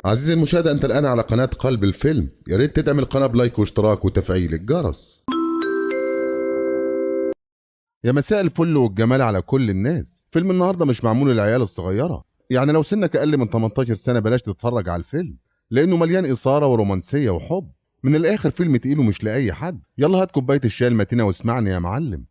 عزيزي المشاهد، أنت الآن على قناة قلب الفيلم. يا ريت تدعم القناة ب like واشتراك وتفعيل الجرس. يا مساء الفل والجمال على كل الناس. فيلم النهاردة مش معمول للعيال الصغيرة، يعني لو سنك أقل من 18 سنة بلاش تتفرج على الفيلم، لأنه مليان إثارة ورومانسية وحب. من الآخر فيلم تقيل ومش لأي حد. يلا هات كوباية الشاي المتينة واسمعني يا معلم.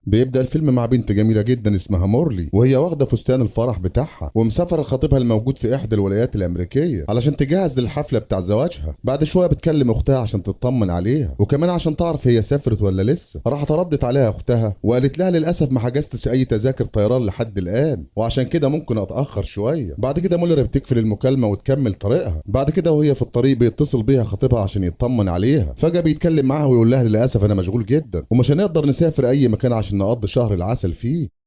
بيبدأ الفيلم مع بنت جميلة جدا اسمها مورلي، وهي واخدة فستان الفرح بتاعها ومسافرة لخطيبها الموجود في إحدى الولايات الأمريكية علشان تجهز للحفلة بتاع زواجها. بعد شوية بتكلم أختها عشان تطمن عليها، وكمان عشان تعرف هي سافرت ولا لسه. راحت ردت عليها أختها وقالت لها للأسف ما حجزتش أي تذاكر طيران لحد الآن، وعشان كده ممكن أتأخر شوية. بعد كده مولر بتقفل المكالمة وتكمل طريقها. بعد كده وهي في الطريق بيتصل بيها خطيبها عشان يطمن عليها. فجأة بيتكلم معاها ويقول لها للأسف أنا مشغول جدا ومش هنقدر نسافر أي مكان عشان نقضي شهر العسل فيه.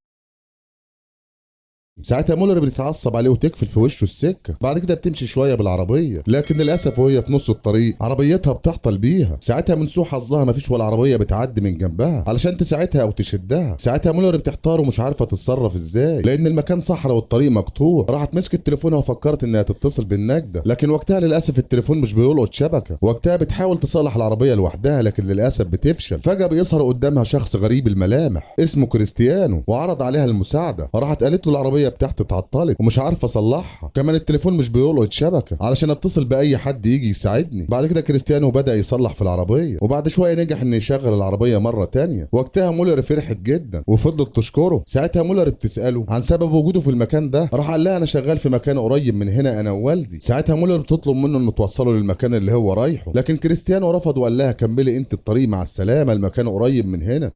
ساعتها مولر بتتعصب عليه وتقفل في وشه السكة. بعد كده بتمشي شوية بالعربية، لكن للاسف وهي في نص الطريق عربيتها بتعطل بيها. ساعتها من سوء حظها مفيش ولا عربية بتعدي من جنبها علشان تساعدها او تشدها. ساعتها مولر بتحتار ومش عارفه تتصرف ازاي، لان المكان صحراء والطريق مقطوع. راحت مسكت تليفونها وفكرت انها تتصل بالنجده، لكن وقتها للاسف التليفون مش بيلقط شبكة. وقتها بتحاول تصلح العربية لوحدها، لكن للاسف بتفشل. فجاة بيظهر قدامها شخص غريب الملامح اسمه كريستيانو وعرض عليها المساعدة. راحت قالت له العربية بتاعتي اتعطلت ومش عارفه اصلحها، كمان التليفون مش بيلقط شبكة علشان اتصل باي حد يجي يساعدني. بعد كده كريستيانو بدا يصلح في العربية، وبعد شوية نجح انه يشغل العربية مرة تانية. وقتها مولر فرحت جدا وفضلت تشكره. ساعتها مولر بتساله عن سبب وجوده في المكان ده، راح قال لها انا شغال في مكان قريب من هنا انا ووالدي. ساعتها مولر بتطلب منه انه توصله للمكان اللي هو رايحة، لكن كريستيانو رفض وقال لها كملي انت الطريق مع السلامة، المكان قريب من هنا.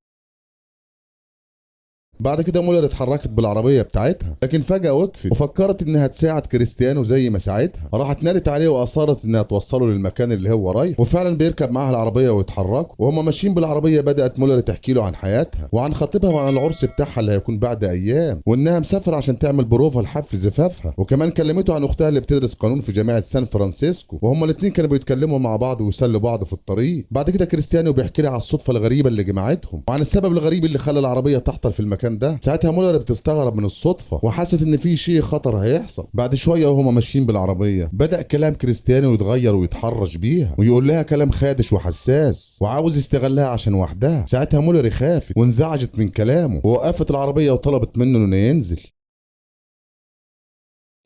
بعد كده مولر اتحركت بالعربية بتاعتها، لكن فجاة وقفت وفكرت انها تساعد كريستيانو زي ما ساعدها. راحت نادت عليه واصرت انها توصله للمكان اللي هو رايح، وفعلا بيركب معاها العربية ويتحركوا. وهما ماشيين بالعربية بدات مولر تحكي له عن حياتها وعن خطيبها وعن العرس بتاعها اللي هيكون بعد ايام، وانها مسافرة عشان تعمل بروفا لحفل زفافها. وكمان كلمته عن اختها اللي بتدرس قانون في جامعه سان فرانسيسكو، وهما الاثنين كانوا بيتكلموا مع بعض ويسلوا بعض في الطريق. بعد كده كريستيانو بيحكي لها على الصدفة الغريبة اللي جمعتهم وعن السبب الغريب اللي خلى العربية تعطل في المكان ده. ساعتها مولر بتستغرب من الصدفة وحست ان في شيء خطر هيحصل. بعد شوية وهما ماشيين بالعربية بدا كلام كريستيانو يتغير ويتحرش بيها ويقول لها كلام خادش وحساس وعاوز يستغلها عشان وحدها. ساعتها مولر خافت وانزعجت من كلامه ووقفت العربية وطلبت منه انه ينزل.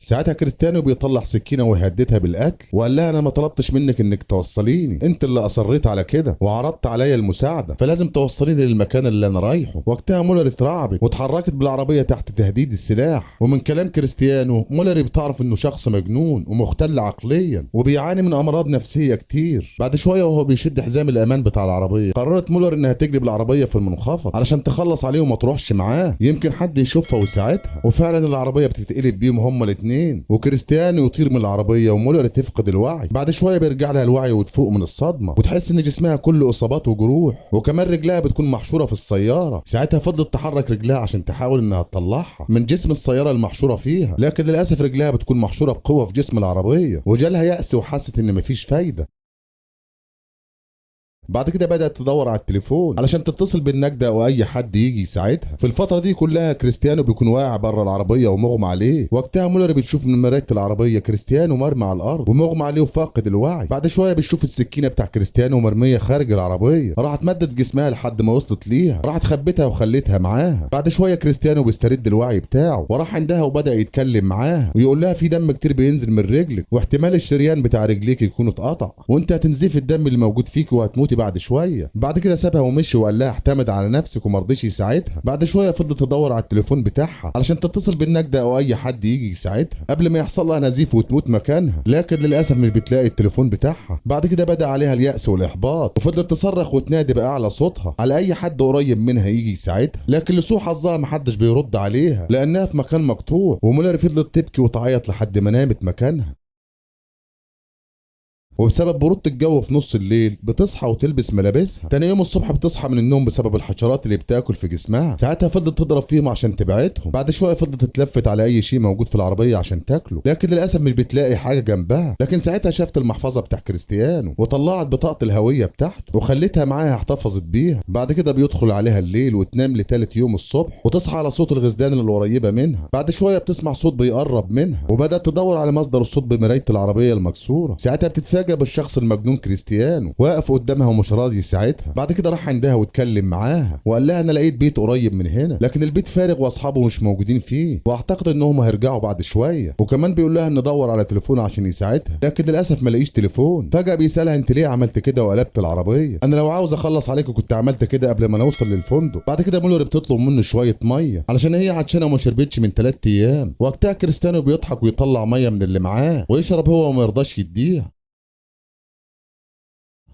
ساعتها كريستيانو بيطلع سكينة ويهددها بالقتل وقال لها انا ما طلبتش منك انك توصليني، انت اللي اصريت على كده وعرضت عليا المساعدة، فلازم توصليني للمكان اللي انا رايحة. وقتها مولر اترعبت واتحركت بالعربية تحت تهديد السلاح. ومن كلام كريستيانو مولر بتعرف انه شخص مجنون ومختل عقليا وبيعاني من امراض نفسية كتير. بعد شوية وهو بيشد حزام الامان بتاع العربية قررت مولر انها تجلب العربية في المنخفض علشان تخلص عليه وما تروحش معاه، يمكن حد يشوفها ويساعدها. وفعلا العربية بتتقلب بيهم هما الاثنين، وكريستيانو يطير من العربية ومولر تفقد الوعي. بعد شوية بيرجع لها الوعي وتفوق من الصدمة وتحس ان جسمها كله اصابات وجروح، وكمان رجلها بتكون محشوره في السيارة. ساعتها فضلت تحرك رجلها عشان تحاول انها تطلعها من جسم السيارة المحشوره فيها، لكن للاسف رجلها بتكون محشوره بقوة في جسم العربية، وجالها يأس وحست ان مفيش فايده. بعد كده بدأت تدور على التليفون علشان تتصل بالنجدة او اي حد يجي يساعدها. في الفترة دي كلها كريستيانو بيكون واقع بره العربية ومغمى عليه. وقتها مولر بتشوف من مراية العربية كريستيانو مرمي على الارض ومغمى عليه وفاقد الوعي. بعد شوية بتشوف السكينة بتاع كريستيانو مرمية خارج العربية، راحت مدت جسمها لحد ما وصلت ليها، راحت خبتها وخلتها معاها. بعد شوية كريستيانو بيسترد الوعي بتاعه وراح عندها وبدأ يتكلم معاها ويقول لها في دم كتير بينزل من رجلك واحتمال الشريان بتاع رجليك يكون اتقطع وانت هتنزفي الدم اللي موجود فيك وهتموتي بعد شوية. بعد كده سابها ومشي وقال لها اعتمد على نفسك وما رضيش يساعدها. بعد شوية فضلت تدور على التليفون بتاعها علشان تتصل بالنجده او اي حد يجي يساعدها قبل ما يحصل لها نزيف وتموت مكانها، لكن للاسف مش بتلاقي التليفون بتاعها. بعد كده بدا عليها اليأس والاحباط وفضلت تصرخ وتنادي باعلى صوتها على اي حد قريب منها يجي يساعدها، لكن لسوء حظها محدش بيرد عليها لانها في مكان مقطوع. ومولر فضلت تبكي وتعيط لحد ما نامت مكانها. وبسبب برودة الجو في نص الليل بتصحى وتلبس ملابسها. تاني يوم الصبح بتصحى من النوم بسبب الحشرات اللي بتاكل في جسمها. ساعتها فضلت تضرب فيهم عشان تبعدهم. بعد شوية فضلت تتلفت على اي شيء موجود في العربية عشان تاكله، لكن للاسف مش بتلاقي حاجة جنبها. لكن ساعتها شافت المحفظة بتاع كريستيانو وطلعت بطاقة الهوية بتاعته وخلتها معاها، احتفظت بيها. بعد كده بيدخل عليها الليل وتنام لتالت يوم الصبح، وتصحى على صوت الغزلان اللي قريبه منها. بعد شوية بتسمع صوت بيقرب منها، وبدات تدور على مصدر الصوت بمرايه العربية المكسورة. ساعتها بتتفاجئ بالشخص المجنون كريستيانو واقف قدامها ومش راضي يساعدها. بعد كده راح عندها واتكلم معاها وقال لها انا لقيت بيت قريب من هنا، لكن البيت فارغ واصحابه مش موجودين فيه، واعتقد انهم هيرجعوا بعد شوية. وكمان بيقول لها ان دور على تليفون عشان يساعدها، لكن للاسف ما لقيش تليفون. فجاة بيسالها انت ليه عملت كده وقلبت العربية؟ انا لو عاوز اخلص عليك كنت عملت كده قبل ما نوصل للفندق. بعد كده مولر بتطلب منه شوية مية علشان هي عطشانة وما شربتش من 3 ايام. وقتها كريستيانو بيضحك ويطلع مية من اللي معاه ويشرب هو وما يرضاش يديها.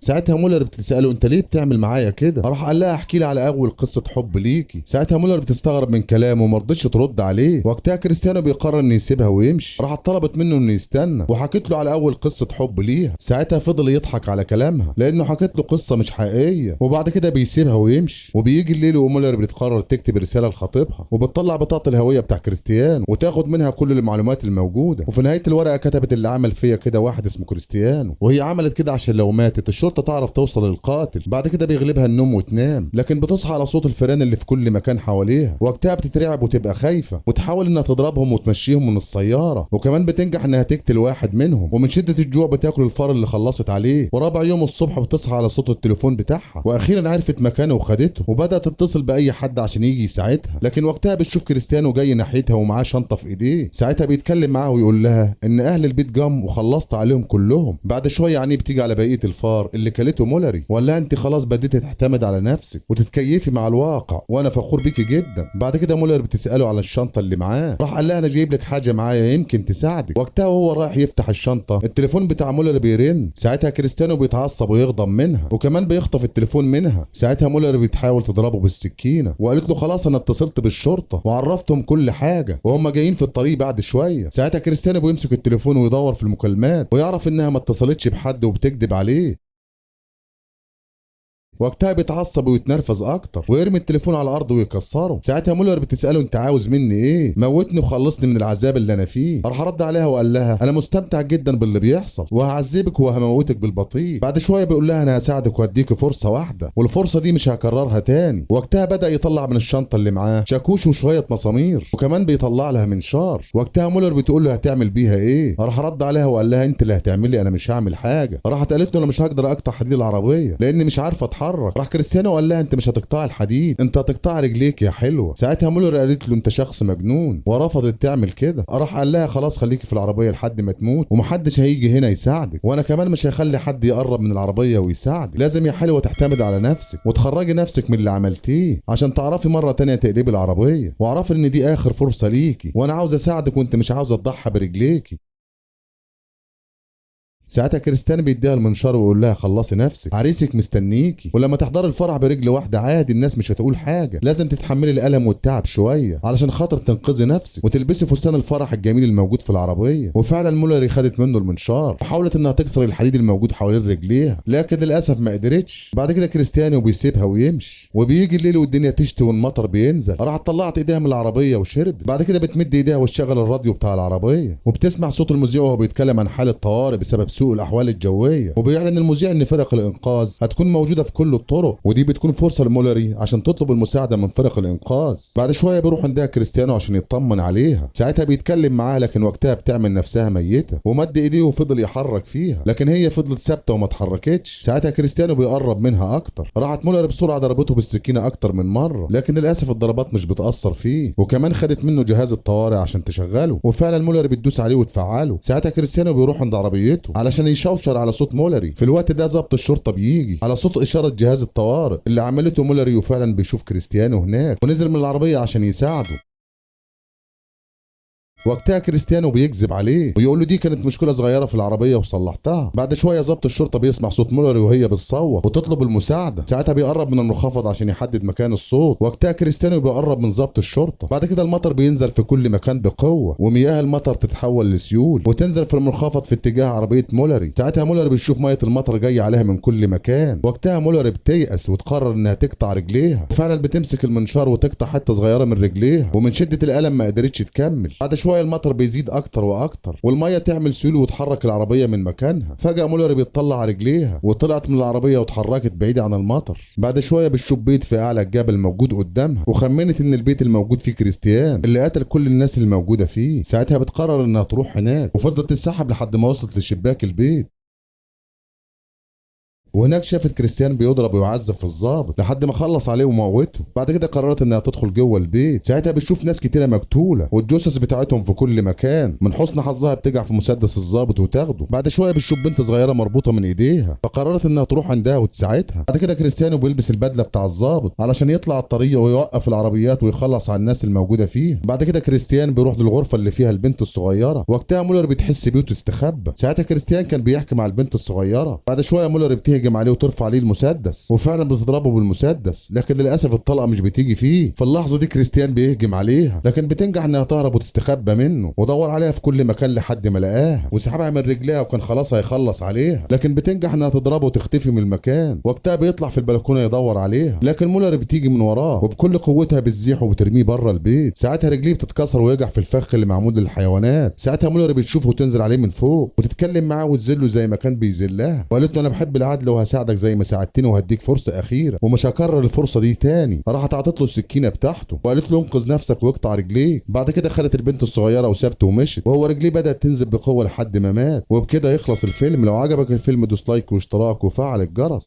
ساعتها مولر بتساله انت ليه بتعمل معايا كده؟ راح قال لها احكي لي على اول قصة حب ليكي. ساعتها مولر بتستغرب من كلامه وما رضتش ترد عليه. وقتها كريستيانو بيقرر انه يسيبها ويمشي. راحت طلبت منه انه يستنى وحكت له على اول قصة حب ليها. ساعتها فضل يضحك على كلامها لانه حكت له قصة مش حقيقية. وبعد كده بيسيبها ويمشي. وبيجي الليل ومولر بتقرر تكتب رسالة لخطيبها، وبتطلع بطاقة الهوية بتاع كريستيانو وتاخد منها كل المعلومات الموجودة. وفي نهاية الورقة كتبت اللي عمل فيا كده واحد اسمه كريستيانو، وهي عملت كده عشان لو ماتت الشرطة تعرف توصل للقاتل. بعد كده بيغلبها النوم وتنام، لكن بتصحى على صوت الفيران اللي في كل مكان حواليها. وقتها بتترعب وتبقى خايفة وتحاول انها تضربهم وتمشيهم من السيارة، وكمان بتنجح انها تقتل واحد منهم. ومن شده الجوع بتاكل الفار اللي خلصت عليه. ورابع يوم الصبح بتصحى على صوت التليفون بتاعها، واخيرا عرفت مكانه وخدته، وبدات تتصل باي حد عشان يجي يساعدها. لكن وقتها بتشوف كريستيانو جاي ناحيتها ومعاه شنطه في ايديه. ساعتها بيتكلم معاها ويقول لها ان اهل البيت جم وخلصت عليهم كلهم. بعد شوية عينيه بتيجي على بقية الفار اللي كلته مولري، ولا انت خلاص بديتي تعتمد على نفسك وتتكيفي مع الواقع، وانا فخور بيكي جدا. بعد كده مولر بتساله على الشنطة اللي معاه، راح قال لها انا جايب لك حاجة معايا يمكن تساعدك. وقتها وهو رايح يفتح الشنطة التليفون بتاع مولر بيرن. ساعتها كريستيانو بيتعصب ويغضب منها، وكمان بيخطف التليفون منها. ساعتها مولر بتحاول تضربه بالسكينة وقالت له خلاص انا اتصلت بالشرطة وعرفتهم كل حاجة وهم جايين في الطريق بعد شوية. ساعتها كريستيانو بيمسك التليفون ويدور في المكالمات ويعرف انها ما اتصلتش بحد وبتكذب عليه. وقتها بيتعصب ويتنرفز اكتر ويرمي التليفون على الارض ويكسره. ساعتها مولر بتساله انت عاوز مني ايه؟ موتني وخلصني من العذاب اللي انا فيه. راح رد عليها وقال لها انا مستمتع جدا باللي بيحصل وهعذبك وهموتك بالبطيء. بعد شوية بيقول لها انا هساعدك وهديك فرصة واحدة والفرصة دي مش هكررها تاني. وقتها بدا يطلع من الشنطة اللي معاه شاكوش وشوية مسامير، وكمان بيطلع لها منشار. وقتها مولر بتقول له هتعمل بيها ايه؟ راح رد عليها وقال لها انت اللي هتعملي، انا مش هعمل حاجة. راحت قالت له انا مش هقدر اقطع حديد العربية لان مش عارفه اتحرك. راح كريستيانو قال لها انت مش هتقطعي الحديد، انت هتقطعي رجليك يا حلوة. ساعتها مولر قالت له انت شخص مجنون ورفضت تعمل كده. راح قال لها خلاص خليكي في العربية لحد ما تموت ومحدش هيجي هنا يساعدك، وانا كمان مش هخلي حد يقرب من العربية ويساعدك. لازم يا حلوة تعتمد على نفسك وتخرجي نفسك من اللي عملتيه عشان تعرفي مرة تانية تقلبي العربية، واعرفي ان دي اخر فرصة ليكي وانا عاوز اساعدك وانت مش عاوزه تضحي برجليكي. ساعتها كريستيان بيديها المنشار ويقول لها خلصي نفسك، عريسك مستنيكي، ولما تحضري الفرح برجل واحدة عادي الناس مش هتقول حاجة، لازم تتحملي الالم والتعب شوية علشان خاطر تنقذي نفسك وتلبسي فستان الفرح الجميل الموجود في العربية. وفعلا مولري خدت منه المنشار وحاولت انها تكسر الحديد الموجود حوالين رجليها، لكن للاسف ما قدرتش. بعد كده كريستيانو بيسيبها ويمشي. وبيجي الليل والدنيا تشتي والمطر بينزل. راحت طلعت ايديها من العربية وشربت. بعد كده بتمد ايديها وتشغل الراديو بتاع العربية وبتسمع صوت المذيع وهو بيتكلم عن حاله طوارئ بسبب سوء الاحوال الجوية، وبيعلن المذيع ان فرق الانقاذ هتكون موجودة في كل الطرق، ودي بتكون فرصة لمولري عشان تطلب المساعدة من فرق الانقاذ. بعد شوية بيروح عندها كريستيانو عشان يطمن عليها. ساعتها بيتكلم معاها، لكن وقتها بتعمل نفسها ميته ومد ايديه وفضل يحرك فيها، لكن هي فضلت ثابتة وما اتحركتش. ساعتها كريستيانو بيقرب منها اكتر. راحت مولر بسرعة ضربته بالسكينة اكتر من مرة، لكن للاسف الضربات مش بتاثر فيه، وكمان خدت منه جهاز الطوارئ عشان تشغله، وفعلا مولر بتدوس عليه وتفعله. ساعتها كريستيانو بيروح عند عربيته علشان يشوشر على صوت مولري. في الوقت ده ضابط الشرطة بيجي على صوت اشارة جهاز الطوارئ اللي عملته مولري، وفعلا بيشوف كريستيانو هناك ونزل من العربية عشان يساعده. وقتها كريستيانو بيكذب عليه ويقول له دي كانت مشكلة صغيرة في العربية وصلحتها. بعد شوية ضابط الشرطة بيسمع صوت مولاري وهي بتصوت وتطلب المساعدة. ساعتها بيقرب من المنخفض عشان يحدد مكان الصوت. وقتها كريستيانو بيقرب من ضابط الشرطة. بعد كده المطر بينزل في كل مكان بقوة، ومياه المطر تتحول لسيول وتنزل في المنخفض في اتجاه عربية مولاري. ساعتها مولاري بيشوف مية المطر جاية عليها من كل مكان. وقتها مولاري بتيأس وتقرر انها تقطع رجليها، وفعلا بتمسك المنشار وتقطع حتة صغيرة من رجليها، ومن شده الالم ما قدرتش تكمل. بعد شوية المطر بيزيد اكتر واكتر، والمية تعمل سيول وتحرك العربية من مكانها. فجاة مولاري بيطلع على رجليها وطلعت من العربية واتحركت بعيد عن المطر. بعد شوية بتشوف بيت في اعلى الجبل موجود قدامها، وخمنت ان البيت الموجود فيه كريستيان اللي قتل كل الناس الموجودة فيه. ساعتها بتقرر انها تروح هناك، وفضلت تتسحب لحد ما وصلت لشباك البيت. وهناك شافت كريستيان بيضرب ويعذب في الضابط لحد ما خلص عليه وموته. بعد كده قررت انها تدخل جوه البيت. ساعتها بتشوف ناس كتيرة مقتوله والجثث بتاعتهم في كل مكان. من حسن حظها بتقع في مسدس الضابط وتاخده. بعد شوية بتشوف بنت صغيرة مربوطة من ايديها، فقررت انها تروح عندها وتساعدها. بعد كده كريستيانو بيلبس البدلة بتاع الضابط علشان يطلع الطريق ويوقف العربيات ويخلص على الناس الموجودة فيها. بعد كده كريستيان بيروح للغرفة اللي فيها البنت الصغيرة. وقتها مولر بتحس بيه وتستخبى. ساعتها كريستيان كان بيحكي مع البنت الصغيرة. بعد شوية مولر بتهجم عليه وترفع عليه المسدس، وفعلا بتضربه بالمسدس، لكن للاسف الطلقة مش بتيجي فيه. في اللحظة دي كريستيان بيهجم عليها، لكن بتنجح انها تهرب وتستخبى منه، ودور عليها في كل مكان لحد ما لقاها وسحبها من رجليها، وكان خلاص هيخلص عليها، لكن بتنجح انها تضربه وتختفي من المكان. وقتها بيطلع في البلكونه يدور عليها، لكن مولر بتيجي من وراه وبكل قوتها بتزيحه وبترميه بره البيت. ساعتها رجليه بتتكسر ويقع في الفخ اللي معمول للحيوانات. ساعتها مولر بتشوفه وتنزل عليه من فوق وتتكلم معاه وتذله زي ما كان بيذلها، وقالت له انا بحب العدل وهساعدك زي ما ساعدتني وهديك فرصة اخيرة ومش هكرر الفرصة دي تاني. راحت اعطت له السكينة بتاعته وقالت له انقذ نفسك واقطع رجليك. بعد كده خدت البنت الصغيرة وسابته ومشت، وهو رجليه بدات تنزل بقوة لحد ما مات. وبكده يخلص الفيلم. لو عجبك الفيلم دوس like واشتراك وفعل الجرس.